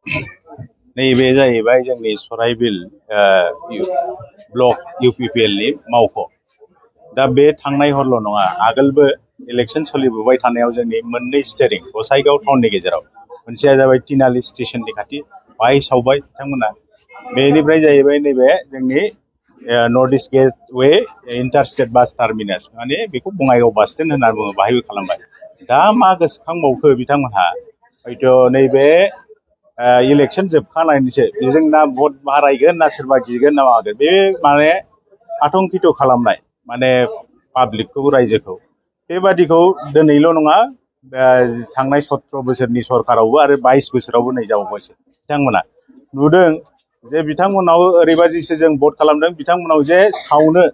नैबे जाहैबाय जोंनि सराइबिल ब्लक UPPL नि मावख'। दा बे थांनाय हरल' नङा, आगोलबो इलेक्सन सोलिबोबाय थानायाव जोंनि मोननै स्टेरिं गसाइगाव टाउननि गेजेराव मोनसेया जाबाय तिनालि स्टेशननि खाथि, बाहाय सावबाय बिथांमोना। बेनिफ्राय जाहैबाय नैबे जोंनि नर्थ इस्ट गेटवे इन्टारस्टेट बास टार्मिनास, माने बेखौ बङाइगाव बास स्टेन्ड होनना बुङो, बाहायबो खालामबाय। दा मा गोसोखांबावखो बिथांमोनहा, हयथ' नैबे इलेक्सन जोबखानायनिसो बेजों ना भट बारायगोन ना सोरबा गिगोन ना मागोन, बे माने आतंकित खालामनाय, माने पाब्लिकखौ, रायजोखौ। बेबादिखौ दिनैल' नङा, थांनाय 17 बोसोरनि सरकारावबो आरो 22 बोसोरावबो नै जाबावबायसो बिथांमोना नुदों जे बिथांमोनाव ओरैबायदिसो जों भट खालामदों, बिथांमोनाव जे सावनो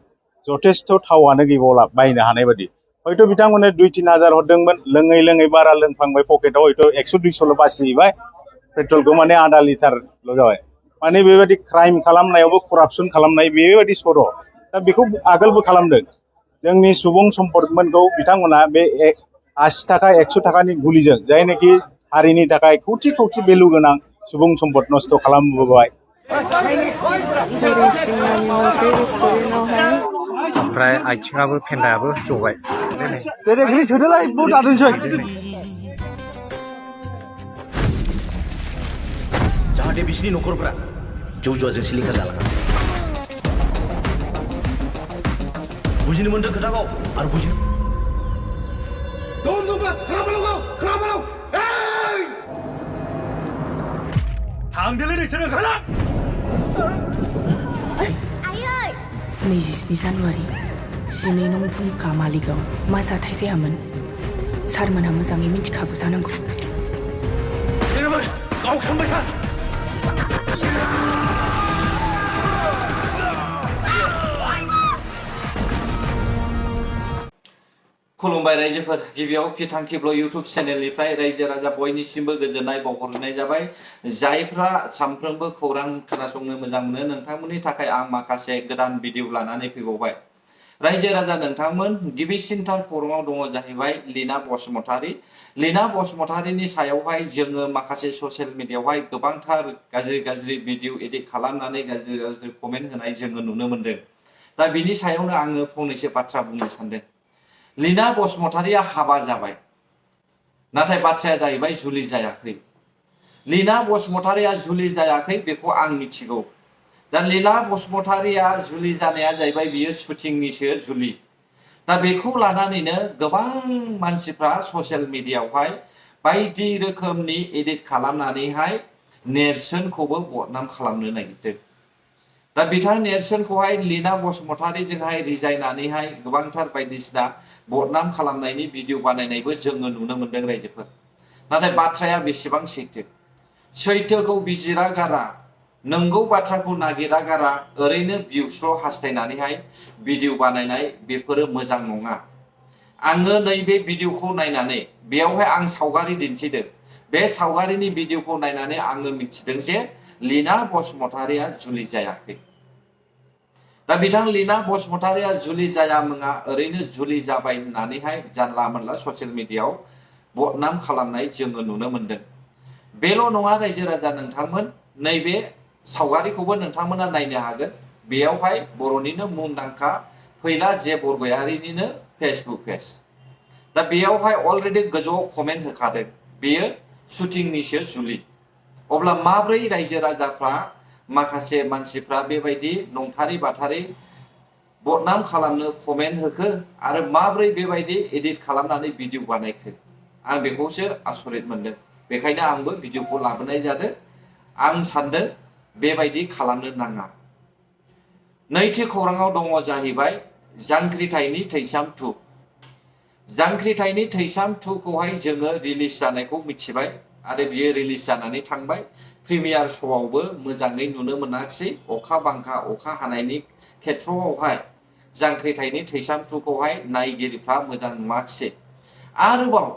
जथेस्थ' थावानो गैबावला बायनो हानाय बादि। हयथ' बिथांमोननो 2-3 हाजार हरदोंमोन, लोङै लोङै बारा लोंफ्लांबाय, पकेटाव हयथ' 100-200ल' बासिहैबाय, पेट्रलखौ माने आधा लिटारल' जाबाय। माने बेबायदि क्राइम खालामनायावबो करापसन खालामनाय बेबायदि सर'। दा बेखौ आगोलबो खालामदों। जोंनि सुबुं सम्पदमोनखौ बिथांमोना बे 80 थाखा 100 थाखानि गुलिजों, जायनाखि हारिनि थाखाय खौथि खौथि भेलु गोनां सुबुं सम्पद नस्थ' खालामबोबाय। ओमफ्राय आथिङाबो फेन्दायाबो जबाय। जाहाथे बिसिनि न'खरफोरा जौ जुवाजों सिलिंखार जालाङा। बुजिनो मोनदों खोथाखौ आरो बुजिनो थांदोलै नोंसोर ओंखारला। 27 जानुवारि 12 नं फुंखा मालिगाव मा जाथाय जायामोन? सारमोनहा मोजाङै मिथिखागौ जानांगौ। गावसोमबाय था। खुलुमबाय रायजोफोर, गिबियाव फिथांखिब्ल इउटुब चेनेलनिफ्राय रायजो राजा बयनिसिमबो गोजोननाय बावहरनाय जाबाय। जायफ्रा सानफ्रोमबो खौरां खोनासंनो मोजां मोनो, नोंथांमोननि थाखाय आं माखासे गोदान भिडिअ लानानै फैबावबाय। रायजो राजा नोंथांमोन, गिबिसिनथार खौराङाव दङ जाहैबाय लीना बसुमतारी। लीना बसुमतारीनि सायावहाय जोङो माखासे ससियेल मिडियायावहाय गोबांथार गाज्रि भिडिअ एडिट खालामनानै गाज्रि कमेन्ट होनाय जोङो नुनो मोनदों। दा बिनि सायावनो आङो फंनैसो बाथ्रा बुंनो सानदों। लीना बसुमतारीया हाबा जाबाय, नाथाय बाथ्राया जाहैबाय जुलि जायाखै। लीना बसुमतारीया जुलि जायाखै बेखौ आं मिथिगौ। दा लीना बसुमतारीया जुलि जानाया जाहैबाय बियो शुटिंनिसो जुलि। दा बेखौ लानानैनो गोबां मानसिफ्रा ससियेल मिडियायावहाय बायदि रोखोमनि एडिट खालामनानैहाय नेरसोनखौबो बदनाम खालामनो नागिरदों। दा बिथां नेरसोनखौहाय लीना बसुमतारीजोंहाय रिजायनानैहाय गोबांथार बायदिसिना बदनाम खालामनायनि भिडिअ बानायनायबो जोङो नुनो मोनदों रायजोफोर। नाथाय बाथ्राया बेसेबां सैथो? सैथोखौ बिजिरा गारा, नंगौ बाथ्राखौ नागिरा गारा, ओरैनो भिउस्ल' हास्थायनानैहाय भिडिअ बानायनाय बेफोरो मोजां नङा। आङो नैबे भिडिअखौ नायनानै, बेयावहाय आं सावगारि दिन्थिदों, बे सावगारिनि भिडिअखौ नायनानै आङो मिथिदों जे लीना बसुमतारीया जुलि जायाखै। दा बिथां लीना बसुमतारीया जुलि जायामोना, ओरैनो जुलि जाबाय होननानैहाय जानला मोनला ससियेल मिडियायाव बदनाम खालामनाय जोङो नुनो मोनदों। बेल' नङा रायजो राजा नोंथांमोन, नैबे सावगारिखौबो नोंथांमोना नायनो हागोन। बेयावहाय बर'निनो मुंदांखा फैला जे बरगयारिनिनो फेसबुक पेज। दा बेयावहाय अलरेडि गोजौआव कमेन्ट होखादों, बेयो शुटिंनिसो जुलि। अब्ला माब्रै रायजो राजाफ्रा, माखासे मानसिफ्रा बेबायदि नंथारि बाथारि बदनाम खालामनो कमेन्ट होखो, आरो माब्रै बेबायदि एडिट खालामनानै भिडिअ बानायखो? आं बेखौसो आसरित मोनदों। बेखायनो आंबो भिडिअखौ लाबोनाय जादों। आं सानदों बेबायदि खालामनो नाङा। नैथि खौराङाव दङ जाहैबाय जांख्रिथायनि थैसाम 2। जांख्रिथायनि थैसाम 2खौहाय जोङो रिलिज जानायखौ मिथिबाय, आरो बियो रिलिज जानानै थांबाय। प्रिमियार श'आवबो मोजाङै नुनो मोनाखिसै, अखा बांखा अखा हानायनि खेथ्रआवहाय जांख्रिथायनि थैसाम 2खौहाय नायगिरिफ्रा मोजां नुवाखिसै। आरोबाव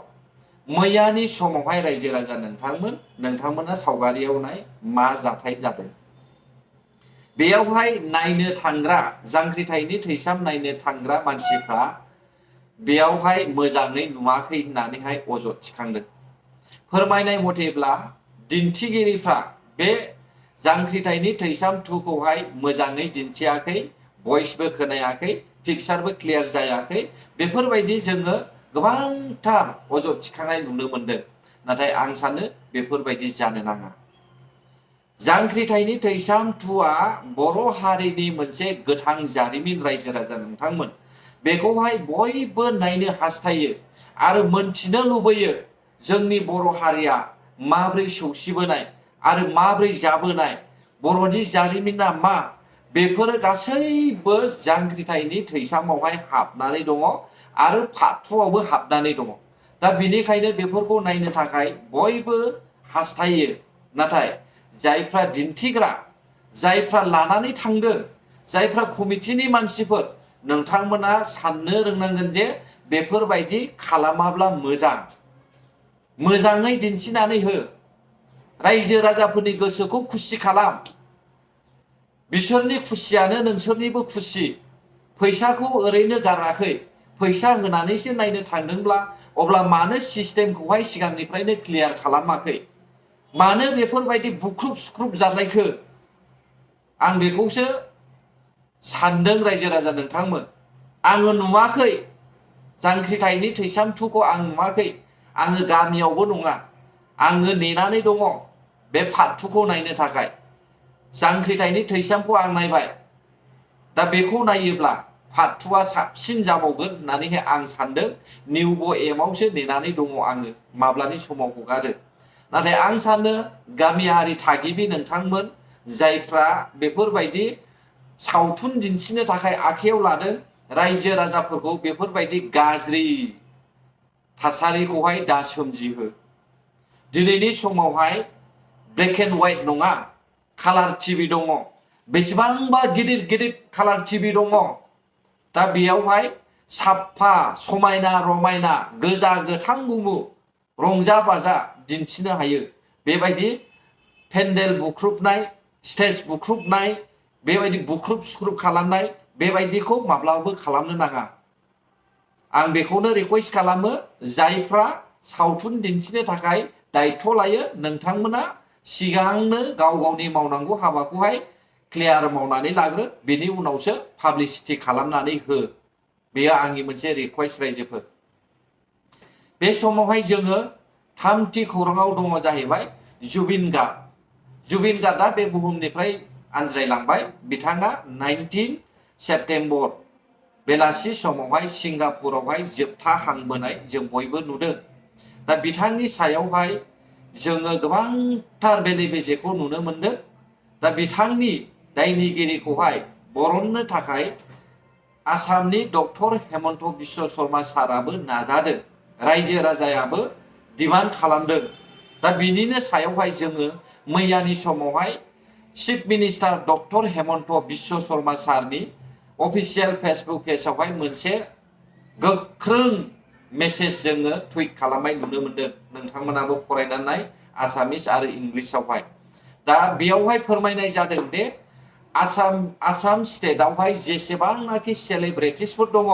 मैयानि समावहाय रायजो राजा नोंथांमोना सावगारियाव नाय मा जाथाय जादों। बेयावहाय नायनो थांग्रा, जांख्रिथायनि थैसाम नायनो थांग्रा मानसिफ्रा बेयावहाय मोजाङै नुवाखै होननानैहाय अजद थिखांदों। फोरमायनाय मथेब्ला दिन्थिगिरिफ्रा बे जांख्रिथायनि थैसाम 2 खौहाय मोजाङै दिन्थियाखै, भइसबो खोनायाखै, पिक्सारबो क्लियार जायाखै, बेफोरबायदि जोङो गोबांथार अजद थिखांनाय नुनो मोनदों। नाथाय आं सानो बेफोरबायदि जानो नाङा। जांख्रिथायनि थैसाम 2आ बर' हारिनि मोनसे गोथां जारिमिन रायजो राजा नोंथांमोन। बेखौहाय बयबो नायनो हास्थायो आरो मोनथिनो लुबैयो जोंनि बर' हारिया माब्रै सौसिबोनाय आरो माब्रै जाबोनाय, बर'नि जारिमिना मा, बेफोरो गासैबो जांख्रिथायनि थैसामावहाय हाबनानै दङ आरो पार्ट 2 आवबो हाबनानै दङ। दा बेनिखायनो बेफोरखौ नायनो थाखाय बयबो हास्थायो। नाथाय जायफ्रा दिन्थिग्रा, जायफ्रा लानानै थांदों, जायफ्रा कमिटिनि मानसिफोर, नोंथांमोना साननो रोंनांगोन जे बेफोरबायदि खालामाब्ला मोजां। मोजाङै दिन्थिनानै हो, रायजो राजाफोरनि गोसोखौ खुसि खालाम। बिसोरनि खुसियानो नोंसोरनिबो खुसि। फैसाखौ ओरैनो गाराखै, फैसा होनानैसो नायनो थांदोंब्ला अब्ला मानो सिस्टेमखौहाय सिगांनिफ्रायनो क्लियार खालामाखै? मानो बेफोरबायदि बुख्रुब सुख्रुब जानायखो? आं बेखौसो सानदों रायजो राजा नोंथांमोन। आङो नुवाखै, जांख्रिथायनि थैसाम 2 खौ आं नुवाखै। आङो गामियावबो नङा, आङो नेनानै दङ बे पार्ट 2 खौ नायनो थाखाय। जांख्रिथायनि थैसामखौ आं नायबाय। दा बेखौ नायोब्ला पार्ट 2आ साबसिन जाबावगोन होननानैहाय आं सानदों। निउबो एमावसो नेनानै दङ आङो, माब्लानि समाव हगारो। नाथाय आं सानो गामियारि थागिबि नोंथांमोन, जायफ्रा बेफोरबायदि सावथुन दिन्थिनो थाखाय आखायाव लादों, रायजो राजाफोरखौ बेफोरबायदि गाज्रि थासारिखौहाय दा सोमजिहो। दिनैनि समावहाय ब्लेक एन्ड व्हाइट नङा, कालार टिभि दङ। बेसेबांबा गिदिर गिदिर कालार टिभि दङ। दा बेयावहाय साफा समायना रमायना गोजा गोथां गुमु रंजा बाजा दिन्थिनो हायो। बेबायदि पेन्डेल बुख्रुबनाय, स्टेज बुख्रुबनाय, बेबायदि बुख्रुब सुख्रुब खालामनाय, बेबायदिखौ माब्लाबाबो खालामनो नाङा। आं बेखौनो रिक्वेस्ट खालामो, जायफ्रा सावथुन दिन्थिनो थाखाय दायथ' लायो, नोंथांमोना सिगांनो गाव गावनि मावनांगौ हाबाखौहाय क्लियार मावनानै लाग्रो, बेनि उनावसो पाब्लिसिटि खालामनानै हो। बेयो आंनि मोनसे रिक्वेस्ट रायजोफोर। बे समावहाय जोङो थामथि खौराङाव दङ जाहैबाय जुबिन गार्ग। जुबिन गार्गआ बे बुहुमनिफ्राय आनज्रायलांबाय। बिथाङा 19 सेप्तेम्बर बेलासि समावहाय सिंगापुरावहाय जोबथा हांबोनाय जों बयबो नुदों। दा बिथांनि सायावहाय जोङो गोबांथार बेले बेजेखौ नुनो मोनदों। दा बिथांनि दायनिगिरिखौहाय बरननो थाखाय आसामनि डक्टर हेमन्त बिश्व शर्मा साराबो नाजादों, रायजो राजायाबो डिमान्ड खालामदों। दा बिनिनो सायावहाय जोङो मैयानि समावहाय chief minister doctor Hemant Biswa Sharma सारनि अफिसियेल फेसबुक पेजावहाय मोनसे गोख्रों मेसेज जोङो टुइट खालामनाय नुनो मोनदों। नोंथांमोनाबो फरायनानै नाय, आसामिस आरो इंलिसावहाय। दा बेयावहाय फोरमायनाय जादों दे आसाम स्टेटआवहाय जेसेबांनाखि सेलिब्रिटिसफोर दङ,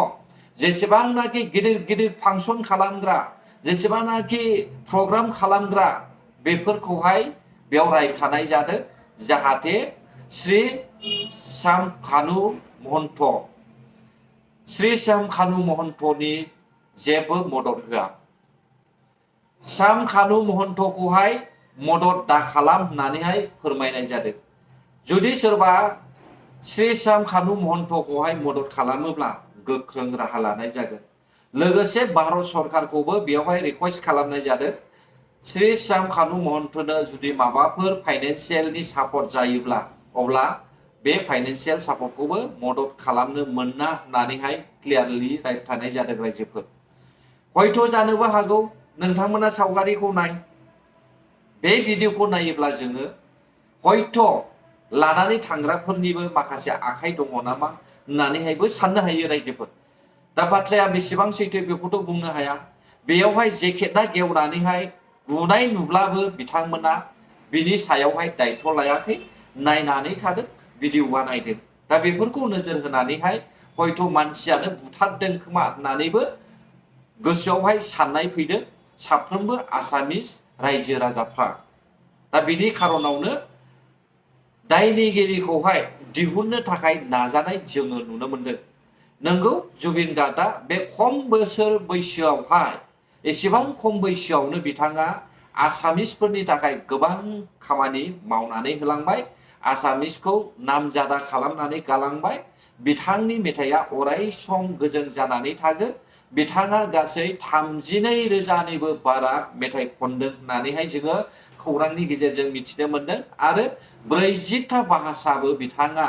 जेसेबांनाखि गिदिर गिदिर फांसन खालामग्रा, जेसेबांनाखि प्रग्राम खालामग्रा, बेफोरखौहाय बेयाव रायखानाय जादों जाहाथे श्री श्याम कानु महन्तनि जेबो मदद होआ। श्याम कानु महन्तखौहाय मदद दा खालाम होननानैहाय फोरमायनाय जादों। जुदि सोरबा श्री श्याम कानु महन्तखौहाय मदद खालामोब्ला गोख्रों राहा लानाय जागोन। लोगोसे भारत सरकारखौबो बेयावहाय रिक्वेस्ट खालामनाय जादों, श्री श्याम कानु महन्तनो जुदि माबाफोर फाइनेन्सियेलनि सापर्ट जायोब्ला अब्ला बे फाइनेन्सियेल सापर्टखौबो मदद खालामनो मोना होननानैहाय क्लियारलि रायखानाय जादों रायजोफोर। हयथ' जानोबो हागौ नोंथांमोना सावगारिखौ नाय, बे भिडिअखौ नायोब्ला जोङो हयथ' लानानै थांग्राफोरनिबो माखासे आखाइ दङ नामा होननानैहायबो साननो हायो रायजोफोर। दा बाथ्राया बेसेबां सैथो बेखौथ' बुंनो हाया। बेयावहाय जेकेटआ गेवनानैहाय गुनाय नुब्लाबो बिथांमोना बिनि सायावहाय दायथ' लायाखै, नायनानै थादों, भिडिअ बानायदों। दा बेफोरखौ नोजोर होनानैहाय हयथ' मानसियानो बुथारदों खोमा होननानैबो गोसोआवहाय साननाय फैदों साफ्रोमबो आसामिस रायजो राजाफ्रा। दा बिनि खारनावनो दायनिगिरिखौहाय दिहुननो थाखाय नाजानाय जोङो नुनो मोनदों। नंगौ जुबिन गार्गआ बे खम बोसोर बैसोआवहाय एसेबां खम बैसोआवनो बिथाङा आसामिसफोरनि थाखाय गोबां खामानि मावनानै होलांबाय, आसामिसखौ नामजादा खालामनानै गालांबाय। बिथांनि मेथाइआ अराय सम गोजों जानानै थागोन। बिथाङा गासै 32,000निबो बारा मेथाइ खनदों होननानैहाय जोङो खौरांनि गेजेरजों मिथिनो मोनदों आरो 40ता भाषाबो बिथाङा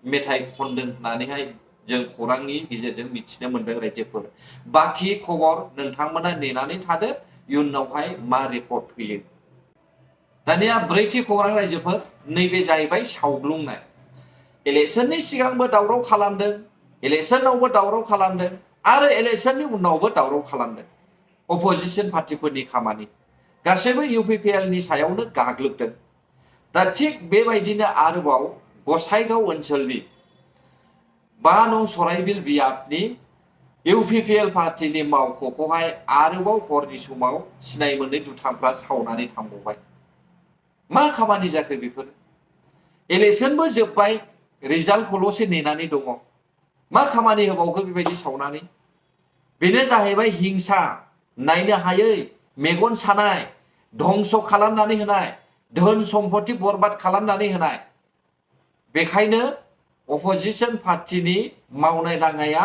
मेथाइ खनदों होननानैहाय जों खौरांनि गेजेरजों मिथिनो मोनदों रायजोफोर। बाखि खबर नोंथांमोना नेनानै थादो इयुनावहाय मा रिपर्ट फैयो। दानिया ब्रैथि खौरां रायजोफोर, नैबे जाहैबाय सावग्लुंनाय। इलेक्शननि सिगांबो दावराव खालामदों, इलेक्शनावबो दावराव खालामदों आरो इलेक्शननि उनावबो दावराव खालामदों। अपोजिशन पार्टिफोरनि खामानि गासैबो इउपिपिएलनि सायावनो गाग्लोबदों। दा थिग बेबायदिनो आरोबाव गसाइगाव ओनसोलनि 5 नं सराइबिल बियाबनि इउपिपिएल पार्टिनि मावख'खौहाय आरोबाव हरनि समाव सिनाय मोनै दुथांफ्रा सावनानै थांबावबाय। मा खामानि जाखो बेफोर? इलेक्शनबो जोब्बाय, रिजाल्टखौल'सो नेनानै दङ। मा खामानि होबावखो बेबायदि सावनानै? बेनो जाहैबाय हिंसा, नायनो हायै, मेगन सानाय, धंस खालामनानै होनाय, धोन सम्पति बरबाद खालामनानै होनाय। बेखायनो अपोजिशन पार्टिनि मावनाय दांनाया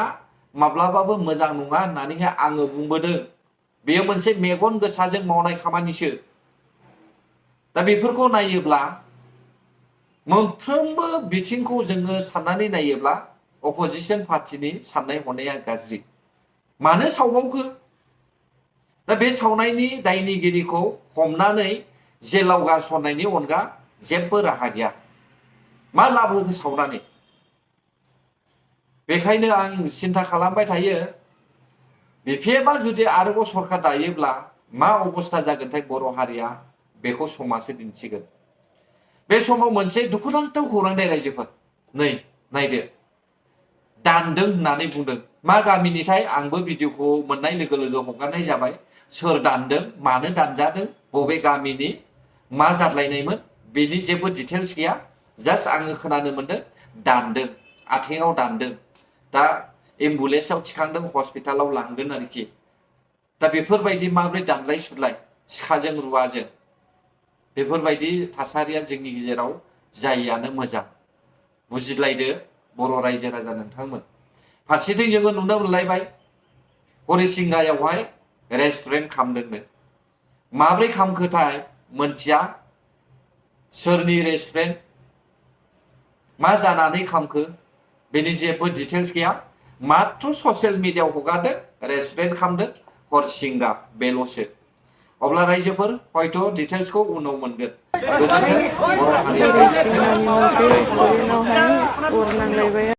माब्लाबाबो मोजां नङा होननानैहाय आङो बुंबोदों। बेयो मोनसे मेगन गोसाजों मावनाय खामानिसो। दा बेफोरखौ नायोब्ला मोनफ्रोमबो बिथिंखौ जोङो साननानै नायोब्ला अपोजिशन पार्टिनि साननाय हनाया गाज्रि। मानो सावबावखो? दा बे सावनायनि दायनिगिरिखौ हमनानै जेलाव गारसननायनि अनगा जेबो राहा गैया। मा लाब होखो सावनानै? बेखायनो आं सिन्था खालामबाय थायो, बिपिएफआ जुदि आरोबाव सरकार दायोब्ला मा अबस्था जागोनथाय बर' हारिया, बेखौ समाजो दिन्थिगोन। बे समाव मोनसे दुखुनांथाव खौरां दे रायजोफोर, नै नायदो, दानदों होननानै बुंदों। मा गामिनिथाय? आंबो भिडिअखौ मोननाय लोगो लोगो हगारनाय जाबाय। सोर दानदों, मानो दानजादों, बबे गामिनि, मा जादलायनायमोन, बेनि जेबो डिटेल्स गैया। जास्ट आङो खोनानो मोनदों दानदों, आथिङाव दानदों। दा एम्बुलेन्सआव थिखांदों, हस्पिटालाव लांगोन आरोखि। दा बेफोरबायदि माब्रै दानलाय सुलाय, सिखाजों रुवाजों, बेफोरबायदि थासारिया जोंनि गेजेराव जायियानो मोजां। बुजिलायदो बर' रायजो राजा नोंथांमोन। फारसेथिं जोङो नुनो मोनलायबाय हरिसिंगायावहाय रेस्टुरेन्ट खालामदोंनो। माब्रै खालामखोथाय मोनथिया, सोरनि रेस्टुरेन्ट, मा जानानै खालामखो, बेनि जेबो डिटेल्स गैया। मात्र ससियेल मिडियायाव हगारदों रेस्टुरेन्ट खालामदों हरिसिंगा, बेल'सो। अब्ला रायजोफोर हयथ' डिटेल्सखौ उनाव मोनगोन। हरिसिंगानि मोनसे रेस्टुरेन्टआवहाय अर नांलायबाय